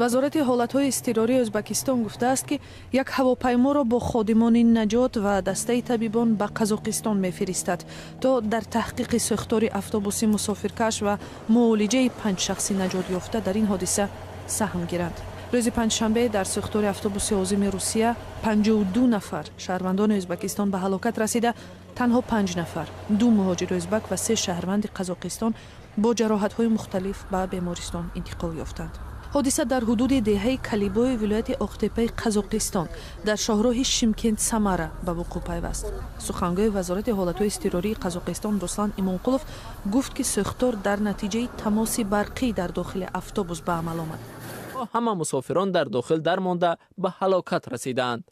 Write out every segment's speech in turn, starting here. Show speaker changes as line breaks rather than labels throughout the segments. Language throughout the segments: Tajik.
Вазорати ҳолатҳои изтирории Ӯзбекистон гуфтааст, ки як ҳавопайморо бо ходимони наҷот ва дастаи табибон ба Қазоқистон мефиристад, то дар таҳқиқи сӯхтори автобуси мусофиркаш ва муолиҷаи панҷ шахси наҷот ёфта дар ин ҳодиса саҳм гиранд. Рӯзи панҷшанбе дар сӯхтори автобуси озими Русия 52 нафар шаҳрвандони Ӯзбекистон ба ҳалокат расида, танҳо панҷ нафар, ду муҳоҷири ӯзбак ва се шаҳрванди Қазоқистон, бо ҷароҳатҳои мухталиф ба бемористон интиқол ёфтанд. Ҳодиса дар ҳудуди деҳаи Калибои вилояти Оқтепаи Қазоқистон дар шоҳроҳи Шимкент Самара ба вуқӯъ пайваст. Сухангӯи вазорати ҳолатҳои изтирории Қазоқистон Руслан Имонқулов гуфт, ки сӯхтор дар натиҷаи тамоси барқӣ дар дохили автобус ба амал омад.
Ҳама мусофирон дар дохил дармонда, ба ҳалокат расиданд.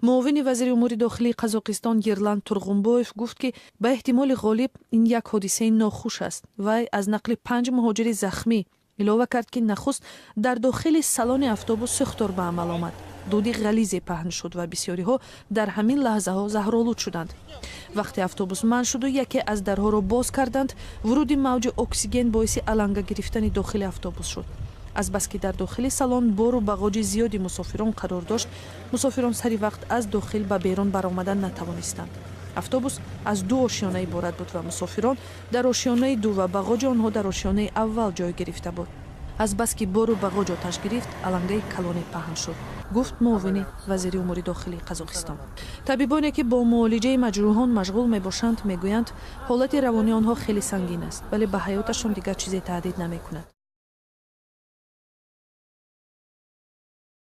Муовини вазири умури дохилии Қазоқистон Ерлан Турғунбоев гуфт, ки ба эҳтимоли ғолиб ин як ҳодисаи нохуш аст. Вай аз нақли панҷ муҳоҷири захмӣ илова кард, ки нахуст дар дохили салони автобус сӯхтор ба амал омад, дуди ғализе паҳн шуд ва бисёриҳо дар ҳамин лаҳзаҳо заҳролуд шуданд. Вақте автобус манъ шуду яке аз дарҳоро боз карданд, вуруди мавҷи оксиген боиси аланга гирифтани дохили автобус шуд. Азбаски дар дохили салон бору бағоҷи зиёди мусофирон қарор дошт, мусофирон сари вақт аз дохил ба берун баромадан натавонистанд. Автобус аз ду ошёна иборат буд ва мусофирон дар ошёнаи ду ва бағоҷи онҳо дар ошёнаи аввал ҷой гирифта буд. Азбаски бору бағоҷ оташ гирифт, алангаи калоне паҳн шуд, гуфт муовини вазири умури дохилии Қазоқистон. Табибоне, ки бо муолиҷаи маҷрӯҳон машғул мебошанд, мегӯянд, ҳолати равонии онҳо хеле сангин аст, вале ба ҳаёташон дигар чизе таҳдид намекунад.